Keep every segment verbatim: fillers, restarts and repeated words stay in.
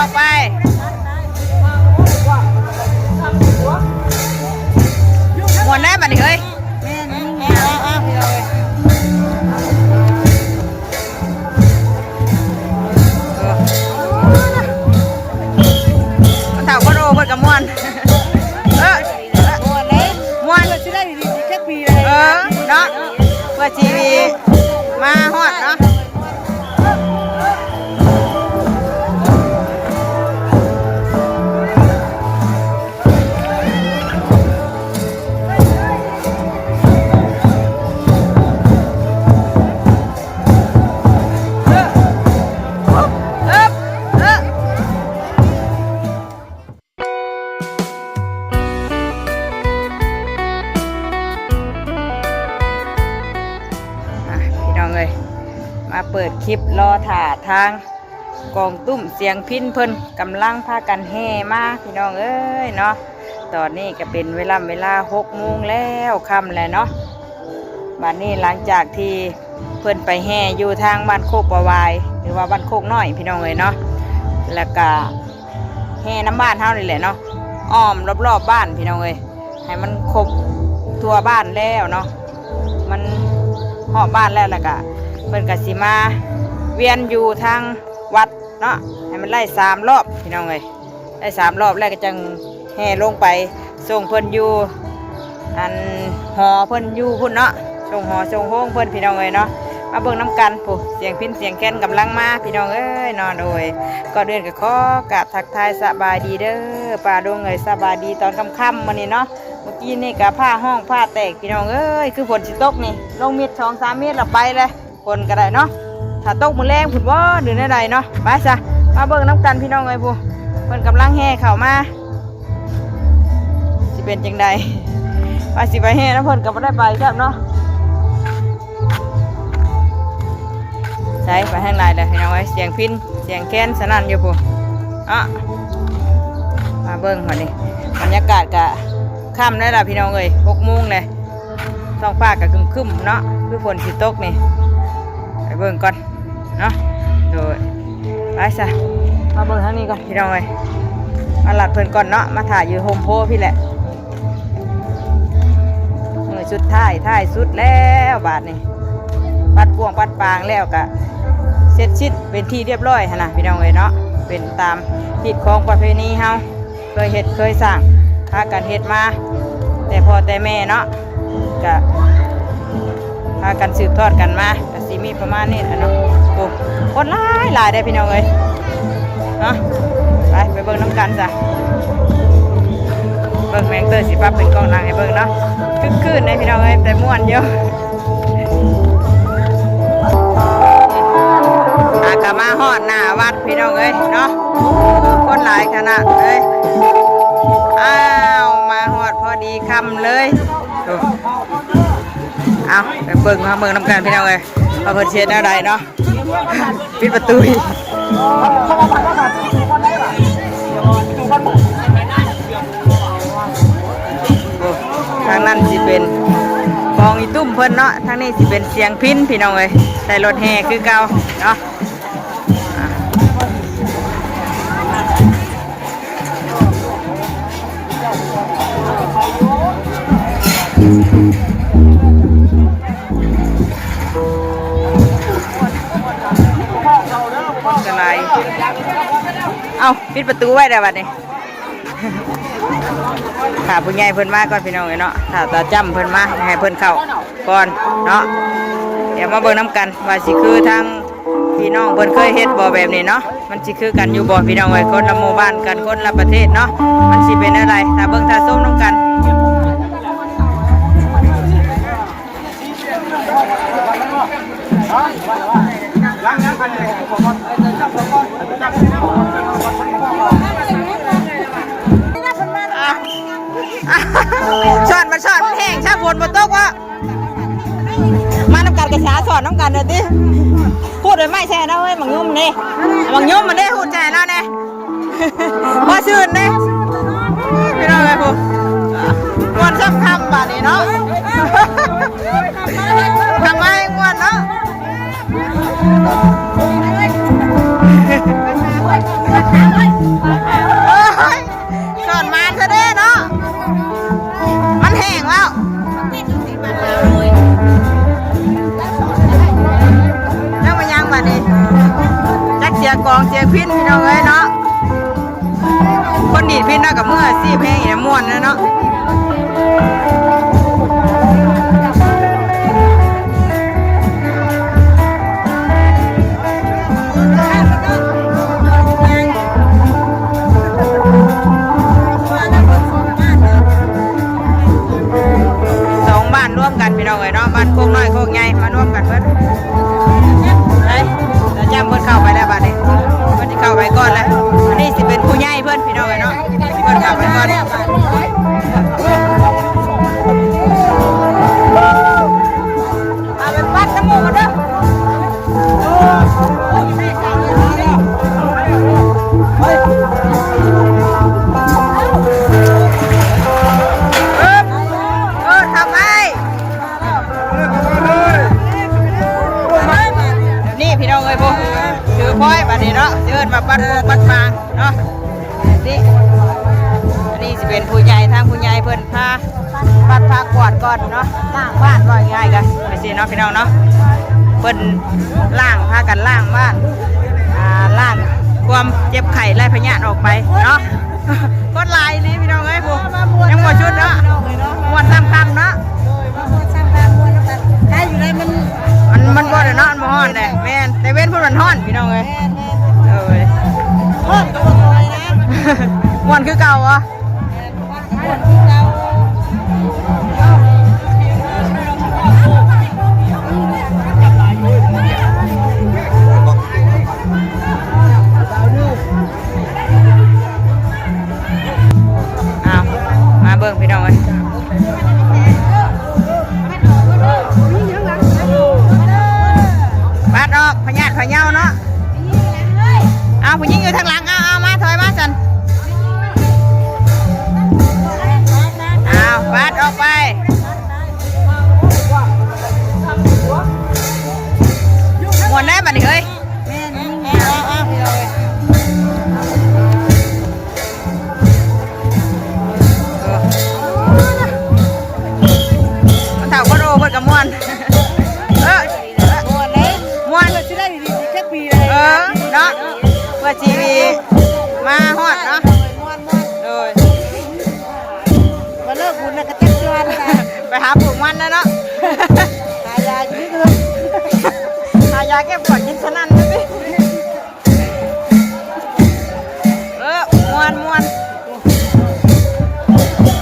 ต่อไปม่วนแน่บัดนี้เฮ้ย แม่น เอาเอาเอา เออ คนเฒ่าคนโอเพิ่นก็ม่วน เออ ม่วนเด้ ม่วน เพื่อสิได้ดีๆจักปีเลย เออ เนาะ เพื่อสิมาฮอดเนาะ อ่ะ พี่น้องเอ้ย มาเปิดคลิปรอถ่าทางกองตุ้มเสียงพิณเพิ่นกำลังพากันแห่มา พี่น้องเอ้ยเนาะ ตอนนี้ก็เป็นเวลา เวลาหกโมงแล้ว ค่ำแล้วเนาะ บัดนี้หลังจากที่เพิ่นไปแห่อยู่ทางบ้านโคกประวาย หรือว่าบ้านโคกน้อย พี่น้องเอ้ยเนาะ แล้วก็แห่นำบ้านเฮานี่แหละเนาะ อ้อมรอบๆบ้าน พี่น้องเอ้ย ให้มันครบทั่วบ้านแล้วเนาะ มันฮอดบ้านแล้ว แล้วก็เพิ่นก็สิมาเวียนอยู่ทางวัดเนาะ ให้มันได้สามรอบ พี่น้องเอ้ย ได้สามรอบแล้วก็จังแห่ลงไปส่งเพิ่นอยู่ อันหอเพิ่นอยู่พุ้นเนาะ ส่งหอส่งโฮงเพิ่น พี่น้องเอ้ยเนาะ มาเบิ่งนำกันพุ้น เสียงพิณเสียงแคนกำลังมา พี่น้องเอ้ยเนาะ โดย ก่อนอื่นก็ขอกราบทักทายสบายดีเด้อ ป้าดวงเอ้ย สบายดีตอนค่ำๆมื้อนี้เนาะ เมื่อกี้นี่ก็ฟ้าฮ้องฟ้าแตก พี่น้องเอ้ย คือฝนสิตกนี่ ลงเม็ดสองสามเม็ดแล้วไปเลย ฝนก็ได้เนาะ ถ้าตกมื้อแลงพุ้นบ่ หรือแนวใดเนาะ ไปซะ มาเบิ่งนำกัน พี่น้องเอ้ยพุ้น เพิ่นกำลังแห่เข้ามา สิเป็นจังใด ว่าสิไปแห่นำเพิ่นก็บ่ได้ไปซ้ำเนาะ ใส่ไปทางใดเลย พี่น้องเอ้ย เสียงพิณเสียงแคนสนั่นอยู่พุ้น เนาะ มาเบิ่งบัดนี้ บรรยากาศก็ค่ำแล้วล่ะ พี่น้องเอ้ย หกโมงเลย ท้องฟ้าก็ครึ้มๆเนาะ คือฝนสิตกนี่ ไปเบิ่งก่อนเนาะ โดย ไปซะ มาเบิ่งทางนี้ก่อน พี่น้องเอ้ย มาลัดเพิ่นก่อนเนาะ มาถ่ายอยู่โฮมโพธิ์พี้แหละ มื้อสุดท้าย ท้ายสุดแล้วบาดนี้ ปัดกวางปัดปางแล้วก็เสร็จสิ้นเป็นที่เรียบร้อยหั้นนะ พี่น้องเอ้ยเนาะ เป็นตามพิธีของประเพณีเฮา เคยเฮ็ดเคยสร้าง พากันเฮ็ดมา แต่พ่อแต่แม่เนาะ ก็พากันสืบทอดกันมา ก็สิมีประมาณนี้แหละเนาะ โอ้ คนหลายหลายเด้อพี่น้องเอ้ย เนาะ ไป ไปเบิ่งนำกันจ้ะ เบิ่งแมงเตอร์สิปรับเป็นกล้องหลังให้เบิ่งเนาะ คึกคืนเลยพี่น้องเอ้ย แต่ม่วนอยู่ อากะมาฮอดหน้าวัดพี่น้องเอ้ยเนาะ คนหลายขนาดเลย อ้าว มาฮอดพอดีค่ำเลย โอ้ เอาไปเบิ่งมาเบิ่งนำกันพี่น้องเอ้ย ว่าเพิ่นสิเฮ็ดแนวใดเนาะ ปิดประตูอีก โอ้ ทางนั้นสิเป็นกองอีตุ้มเพิ่นเนาะ ทางนี้สิเป็นเสียงพิณพี่น้องเอ้ย ใส่รถแห่คือเก่าเนาะ อ่ะ คนก็หลาย เอ้า ปิดประตูไว้เด้อบัดนี้ ถ้าผู้ใหญ่เพิ่นมาก่อนพี่น้องเอ้ยเนาะ ถ้าตาจ้ำเพิ่นมาให้เพิ่นเข้าก่อนเนาะ เดี๋ยวมาเบิ่งนำกันว่าสิคือทางพี่น้องเพิ่นเคยเฮ็ดบ่แบบนี้เนาะ มันสิคือกันอยู่บ่พี่น้องเอ้ย คนละหมู่บ้านกัน คนละประเทศเนาะ มันสิเป็นอะไร ถ้าเบิ่งถ้าชมนำกัน สอนมาสอนมันแห้ง ถ้าฝนบ่ตกวะ มานำกันกะช้าสอนนำกันเด้อติ พูดไว้ไม่ใช่นะเว้ย หมากยุ่มนี่ หมากยุ่มมันได้หูใจแล้วเนี่ย ว่าชื่นเด้ พี่น้องเอ้ย ผู้ม่วนซ้ำคำบาดนี้เนาะ ทำไมม่วนเนาะ โอ้ย สอนมาซะเด้เนาะ มันแห้งแล้ว แล้วมายังบัดนี้ จักเสียกองเสียพินพี่น้องเอ้ยเนาะ คนดีดพินเนาะกับมืออาชีพแห้งเนี่ยม่วนนะเนาะ สองบ้านร่วมกันพี่น้องเอ้ยเนาะ บ้านโคกน้อยโคกใหญ่มาร่วมกันเพิ่น ไป เดี๋ยวจ้ำเพิ่นเข้าไปแล้วบัดนี้ เพิ่นสิเข้าไปก่อนแล้ว อันนี้สิเป็นผู้ใหญ่เพิ่นพี่น้องเอ้ยเนาะ เพิ่นเข้าไปก่อน เอาไปปัดน้ำหมู่กันเด้อ เออ เออ ทำไม นี่พี่น้องเอ้ย พวกถือพลอยบัดนี้เนาะ สิเอิ้นว่าปัดพวกปัดปางเนาะ นี่ อันนี้สิเป็นผู้ใหญ่ ทางผู้ใหญ่เพิ่นพา ปัดพากวาดก่อนเนาะ ล้างบ้านว่าง่ายๆกันไปสิเนาะพี่น้องเนาะ เพิ่นล้าง พากันล้างบ้าน อ่า ล้างความเจ็บไข้ไร้พยาธิออกไปเนาะ คนหลายนี่พี่น้องเอ้ย พวกยังบ่ชุดเนาะ ม่วนซ้ำคำเนาะ โดยมาม่วนซ้ำคำม่วนนำกัน ถ้าอยู่ได้มัน มัน มันบ่ได้เนาะ มันบ่ฮ้อนแหละ แม่น แต่เว้นพุ่นมันฮ้อนพี่น้องเอ้ย แม่นๆ เอ้ย ฮ้อนก็บ่ถอยนะ ม่วนคือเก่าบ่ ม่วนคือเก่า อ้าว มาเบิ่งพี่น้องเอ้ย ปัดออก พยาธิพะเยาเนาะ เอาผู้หญิงอยู่ทางหลัง เอา เอา มา ถอยมาสั่น เอา ปัดออกไป ม่วนได้บัดนี้เฮ้ย แม่นๆ เอาๆ เอาเลย เออ คนเฒ่าคนโอเพิ่นก็ม่วน เออ ม่วนเด้ ม่วน เพิ่นสิได้ดีๆจักปีเลย เออ เนาะ เพื่อชีวิตมาฮอดเนาะ ม่วนๆ โดย มาเลิกบุญแล้วก็จักจวนนะ ไปหาปลูกมันแล้วเนาะ หายาอยู่นี่เถอะ หายาแก้ปวดกินสนั่นเลยสิ เออ ม่วนม่วน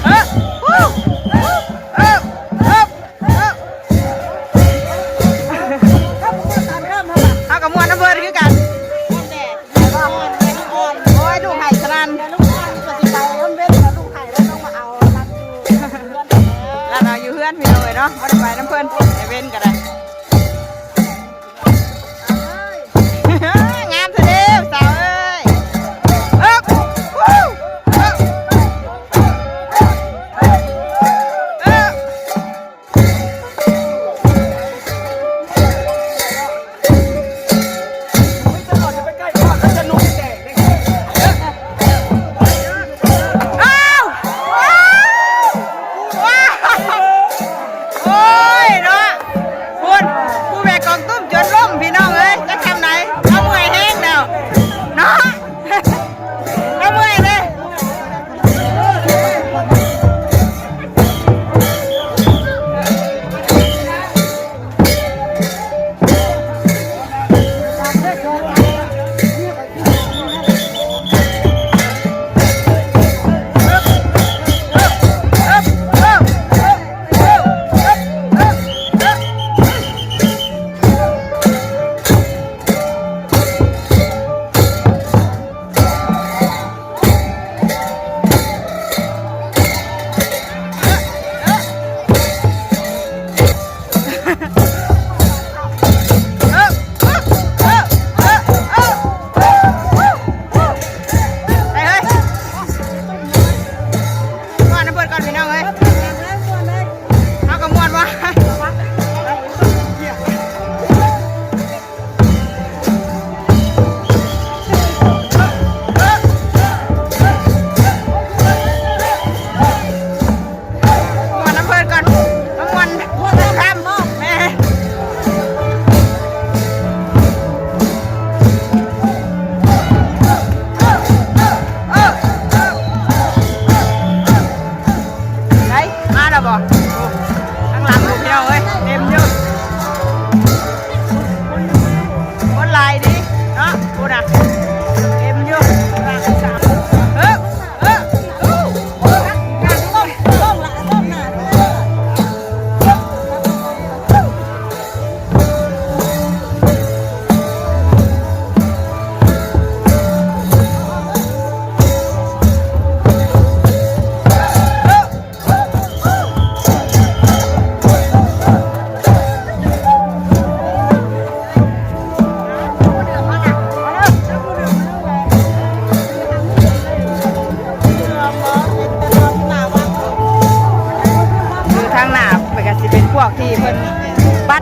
เออ ฮู้ เออ เออ เออ เฮาก็ม่วนนำเพิ่นคือกัน โอ้ย ลูกไห้สนั่น แล้วเนาะ อยู่เฮือนพี่น้องเอ้ยเนาะ บ่ได้ไปนำเพิ่น ไอ้เว้นก็ได้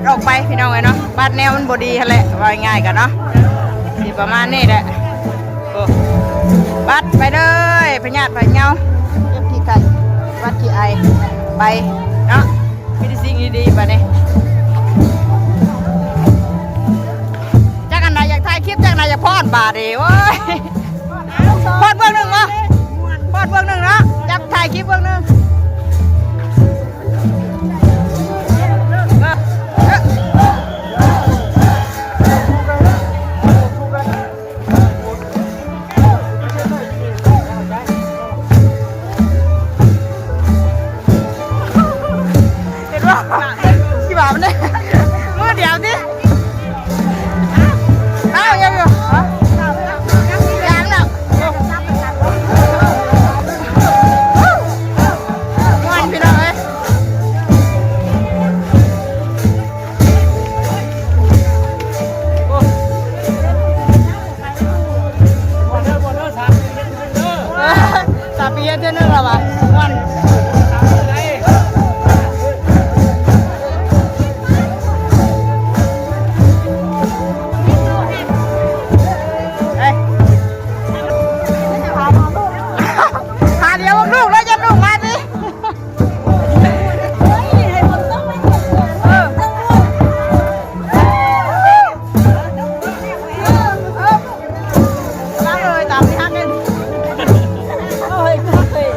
ออกไปพี่น้องเอ้ยเนาะ บัดแนวมันบ่ดีหั่นแหละ ว่าง่ายๆกันเนาะ สิประมาณนี้แหละ โอ้ บัดไปเลย พยาธิไข้เงา เก็บขี้ไข้ บัดขี้ไอ ไปเนาะ มีแต่สิ่งดีๆ บัดนี้ จักอันใดอยากถ่ายคลิป จักอันใดอยากพอนบาดนี้ โอ้ย พอนเบื้องหนึ่งเนาะ พอนเบื้องหนึ่งเนาะ จับถ่ายคลิปเบื้องหนึ่ง เห็นว่า กี่บาทมันเนี่ย มือเดียวสิ อ้าวยังอยู่ ฮะ ยังเนาะ ม่วนพี่น้องเอ้ย สามปีเฮ็ดเทื่อนึงแล้ววะ ม่วน เอ้ย หาเดี๋ยวลูกแล้วจะลูกมาสิ เออ มาเลยตามที่ฮักกัน โอ้ย โอ้ย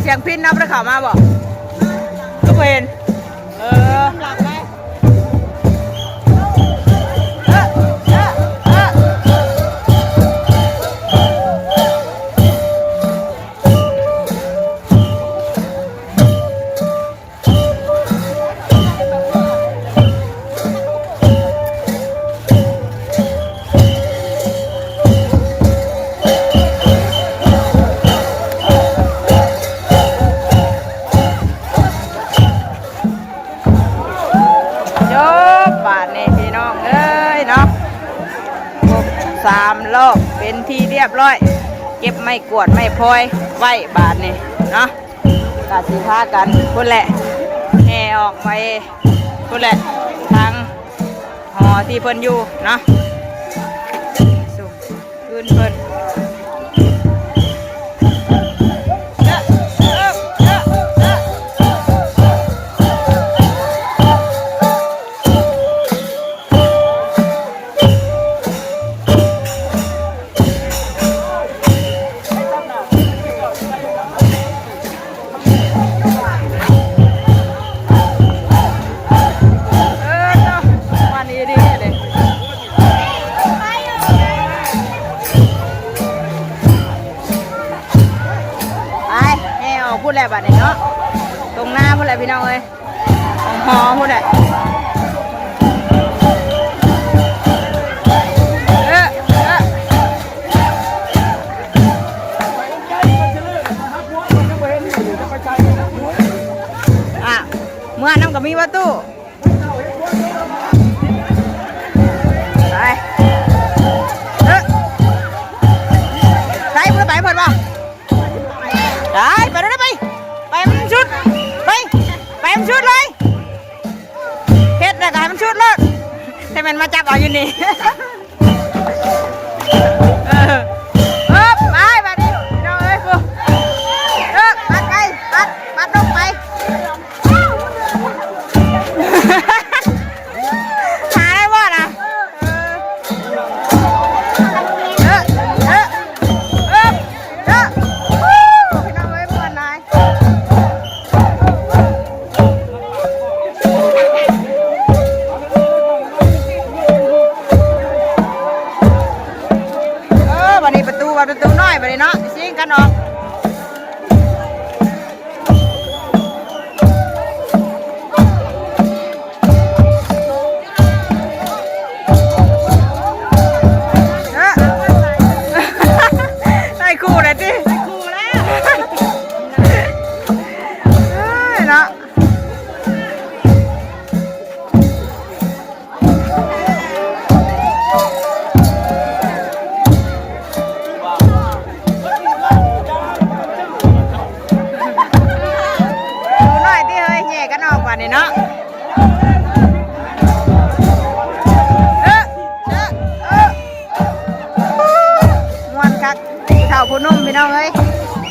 จังพินนับได้ข่าวมาบ่ ก็บ่เห็น เออ จบบาดนี้พี่น้องเอ้ยเนาะ ครบสามรอบเป็นที่เรียบร้อย เก็บไม้กวาดไม้พลอยไว้บาดนี้เนาะ กะสิพากันพุ้นแหละ แห่ออกไปพุ้นแหละ ทางหอที่เพิ่นอยู่เนาะ ส่งคืนเพิ่น เออเนาะ วันนี้ดีเลย ไป แห่ออกพุ้นแหละบาดนี้เนาะ ตรงหน้าพุ้นแหละพี่น้องเอ้ย หอพุ้นแหละ เออ เออ อ่ะ เมือนำก็มีประตู ไป เออ ไป เพิ่นไป เพิ่นว่า ไป ไปเลย ไป ไปมันสุด ไป ไปมันสุดเลย เฮ็ดแล้วก็ให้มันสุดโลด แต่มันมาจับเอาอยู่นี่ เออ เออ ไป ไปดิ พี่น้องเอ้ย กู เออ ปัดไป ปัด ปัดลงไป หาได้บ่นะ เออ เออ เออ เออ เออ พี่น้องเอ้ย ม่วนหลาย เออ บัดนี้ประตู บัดประตูน้อย บัดนี้เนาะ ซิ่งกันออก เออ ได้คู่เลยติ ได้คู่แล้ว เอ้ยเนาะ ดูหน่อยติเฮ้ย แยกกันออกก่อนนี่เนาะ เออ เออ เออ ม่วนคัก ผู้เฒ่าผู้หนุ่มพี่น้องเอ้ย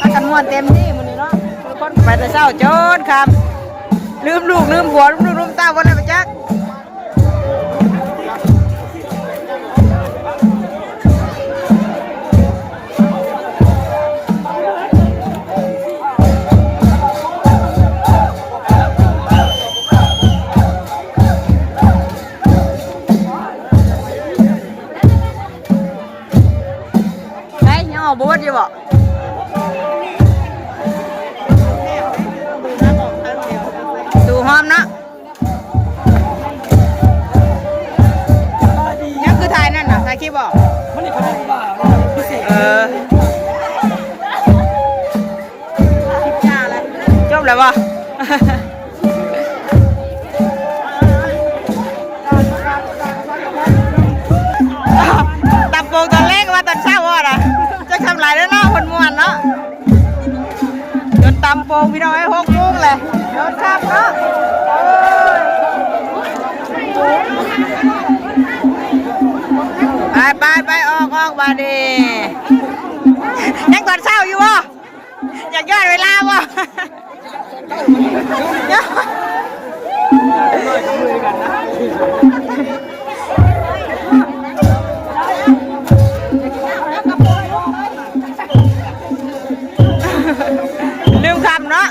พากันม่วนเต็มที่มื้อนี้เนาะ ทุกคนไปแต่เช้าจนค่ำ ลืมลูกลืมผัวลืมลูกลืมเต้าบ่ได้ไปจัก ไป ยังออกบ่เบิดอยู่บ่ ตูหอมเนาะ ยังคือถ่ายนั่นน่ะ ถ่ายคลิปบ่ เออ จบแล้วบ่ ตำโป่งตอนแรกว่าตอนเช้าว่านะ จะทำลายแล้วเนาะ คนม่วนเนาะ จนตำโป่งพี่น้องไอ้หกโมงเลย จนค่ำเนาะ ไปไปไป ออกออก บาดนี้ ยังตอนเช้าอยู่บ่ อยากย้อนเวลาบ่ ลืมคำ เนาะ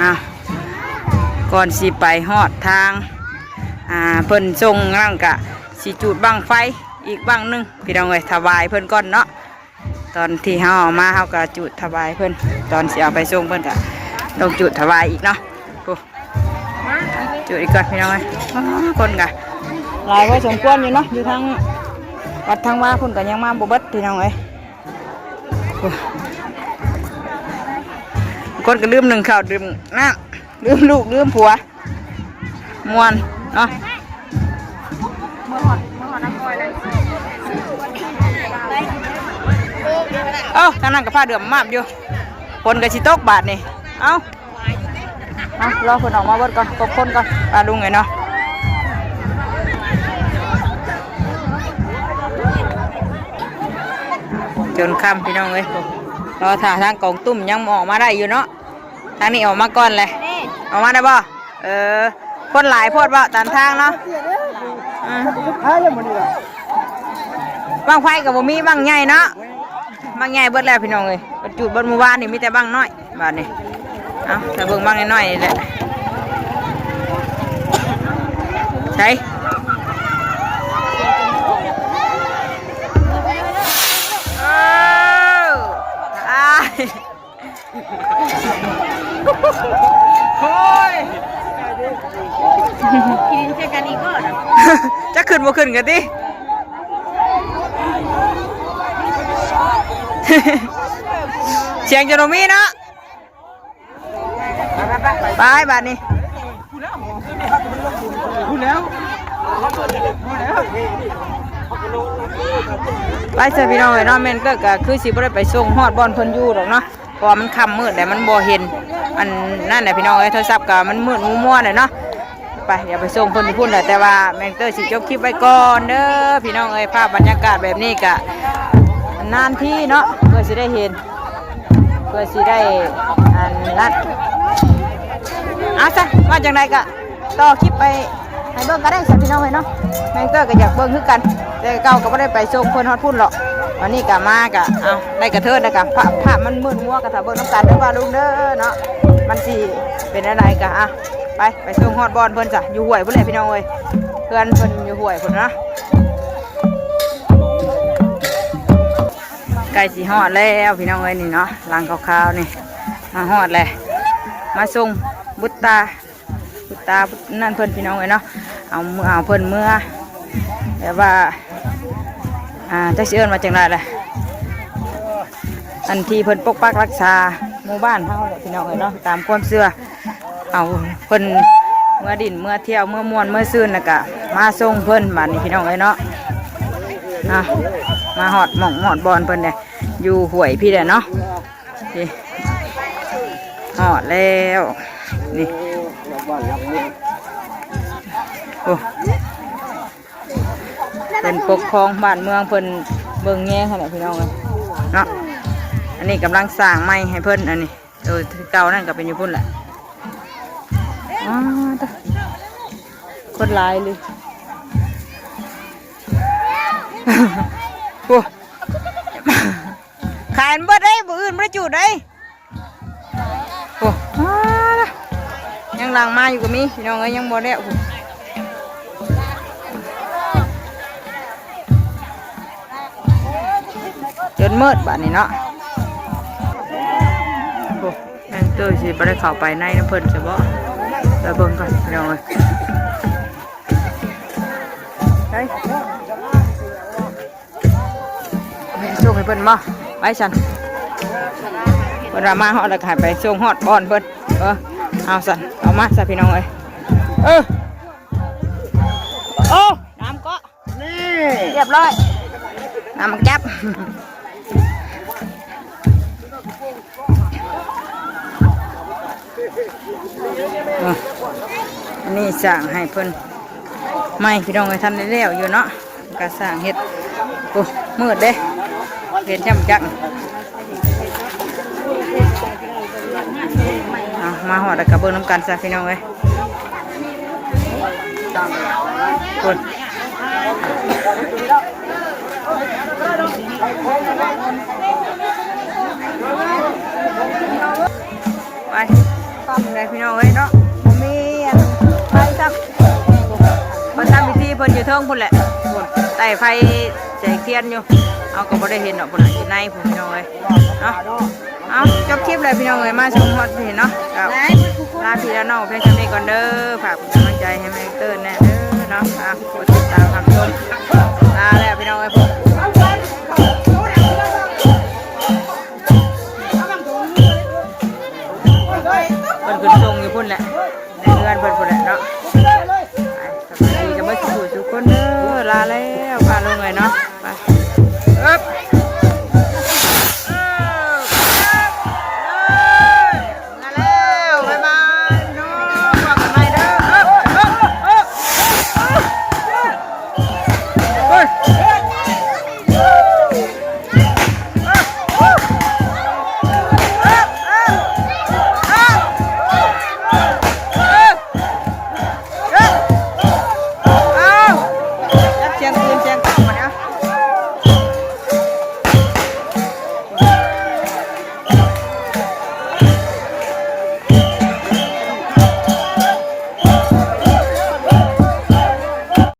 อ่ะ ก่อนสิไปฮอดทาง อ่า เพิ่นส่งนั่นกะสิจุดบั้งไฟอีกบั้งหนึ่ง พี่น้องเอ้ย ถวายเพิ่นก่อนเนาะ ตอนที่เฮาเอามาเฮากะจุดถวายเพิ่น ตอนสิเอาไปส่งเพิ่นกะต้องจุดถวายอีกเนาะ โอ้ จุดอีกก่อนพี่น้องเอ้ย อ้า คนกะหลายพอสมควรอยู่เนาะ อยู่ทางวัดทางวาเพิ่นกะยังมาบ่เบิดพี่น้องเอ้ย โอ้ คนกะลืมนึ่งข้าวดื่มน้ำ ลืมลูกลืมผัว ม่วนเนาะ เอ้า ทางนั้นกะผ้าเดือมมาบอยู่ ฝนกะสิตกบาดนี่ เอ้า เอ้า รอเพิ่นออกมาเบิดก่อน ครบคนก่อน ปาลุงไงเนาะ จนค่ำพี่น้องเอ้ย รอถ่าทางกองตุ้มยังบ่ออกมาได้อยู่เนาะ ทางนี้ออกมาก่อนเลย นี่ ออกมาได้บ่ เออ คนหลายโพดบ่ตันทางเนาะ อืม บั้งไฟกะบ่มีบั้งใหญ่เนาะ บั้งใหญ่เบิดแล้วพี่น้องเอ้ย จุดเบิดเมื่อวานนี่มีแต่บั้งน้อย บาดนี้ เอ้า แต่เบิ่งบั้งน้อยๆนี่แหละ ใส่ เออ อ้าย โอ้ย กินเช่นกันอีกก็ จะขึ้นบ่ขึ้นกันติ เสียงจะโนมีเนาะ ไปบาดนี้ ไปเถอะพี่น้องเอ้ยเนาะ แม่นก็ ก็คือสิบ่ได้ไปส่งฮอดบ่อนเพิ่นอยู่ดอกเนาะ เพราะว่ามันค่ำมืดแล้วมันบ่เห็น อันนั่นแหละพี่น้องเอ้ย โทรศัพท์ก็มันมืดมัวๆแหละเนาะ ไป เดี๋ยวไปส่งเพิ่นอยู่พุ่นแหละ แต่ว่าแม่นเตอร์สิจบคลิปไว้ก่อนเด้อพี่น้องเอ้ย ภาพบรรยากาศแบบนี้ก็นานทีเนาะ เพื่อสิได้เห็น เพื่อสิได้อันนั้น เอาซะ ว่าจังใดก็ต่อคลิปไปให้เบิ่งก็ได้ซะพี่น้องเอ้ยเนาะ แม่นเตอร์ก็อยากเบิ่งคือกัน แต่เก่าก็บ่ได้ไปส่งเพิ่นฮอดพุ่นหรอก วันนี้ก็มาก็ เอา ได้กระเทินแล้วก็ ภาพ ภาพมันมืดมัวก็ถ้าเบิ่งนำกันเด้อว่าลุงเด้อเนาะ มันสิเป็นอะไรก็ อ่ะ ไป ไปส่งฮอดบ่อนเพิ่นจ้ะ อยู่ห้วยพุ่นแหละพี่น้องเอ้ย เพื่อนเพิ่นอยู่ห้วยพุ่นนะ ใกล้สิฮอดแล้วพี่น้องเอ้ยนี่เนาะ หลังขาวๆนี่ มาฮอดแล้ว มาส่งบุตรตา บุตรตานั่นเพิ่นพี่น้องเอ้ยเนาะ เอามือ เอาเพิ่นเมื่อ แบบว่า อ่า จักสิเอิ้นว่าจังใดล่ะ อันที่เพิ่นปกปักรักษาหมู่บ้านเฮาแหละพี่น้องเอ้ยเนาะ ตามความเชื่อ เอาเพิ่นเมื่อดินเมื่อเที่ยวเมื่อม่วนเมื่อซื่นแล้วก็มาส่งเพิ่นบาดนี้พี่น้องเอ้ยเนาะ นะ มาฮอดหม่องฮอดบ่อนเพิ่นเลย อยู่ห้วยพี่แหละเนาะ นี่ ฮอดแล้ว นี่ โอ้ เพิ่นปกครองบ้านเมืองเพิ่นเบิ่งแยงหั่นแหละพี่น้องเอ้ยเนาะ อันนี้กำลังสร้างใหม่ให้เพิ่น อันนี้ เออ เก่านั่นก็เป็นอยู่พุ่นแหละ อ้าว ตะ คนหลายเลย โอ้ ขายมันเบิดเด้ บ่อื่นบ่ได้จูดเด้ โอ้ อ้าว ยังหลังมาอยู่ก็มี พี่น้องเอ้ย ยังบ่แล้ว จนมืดบาดนี้เนาะ โอ้ แม่นเตอร์สิบ่ได้เข้าไปในนำเพิ่นซะบ่ ไปเบิ่งก่อนพี่น้องเอ้ย ไป ไปส่งให้เพิ่นบ่ ไปซั่น เพิ่นว่ามาฮอดแล้วก็ให้ไปส่งฮอดบ่อนเพิ่น เออ เอาซั่น เอามาซะพี่น้องเอ้ย เออ โอ้ น้ำเกาะ นี่ เรียบร้อย น้ำมันจับ เ อ่ะ อันนี้สร้างให้เพิ่น ไม่พี่น้องเอ้ย ทันได้แล้วอยู่เนาะ ก็สร้างเฮ็ด โอ้ มืดเด้ เห็นจ้ำจัก เอามาฮอดแล้วก็เบิ่งนำกันซะพี่น้องเอ้ย คุณ ไปปั๊มเลยพี่น้องเอ้ยเนาะ บ่มีอันไฟซ้ำ เพิ่นทำพิธีเพิ่นอยู่เทิงพุ้นแหละพุ้น ไต่ไฟแสงเทียนอยู่ เอาก็บ่ได้เห็นดอกพุ้นน่ะ อยู่ในพุ้นพี่น้องเอ้ยเนาะ เอาจบคลิปเลยพี่น้องเอ้ย มาชมฮอดพี้เนาะ ก็ลาพี่ลาน้องเพียงเท่านี้ก่อนเด้อ ฝากเป็นกำลังใจให้แม่เติ้ลแน่เด้อเนาะ อ่ะ กดติดตามรับชม ลาแล้วพี่น้องเอ้ย เพิ่นขึ้นส่งอยู่พุ้นแหละ ในเฮือนเพิ่นพุ้นแหละเนาะ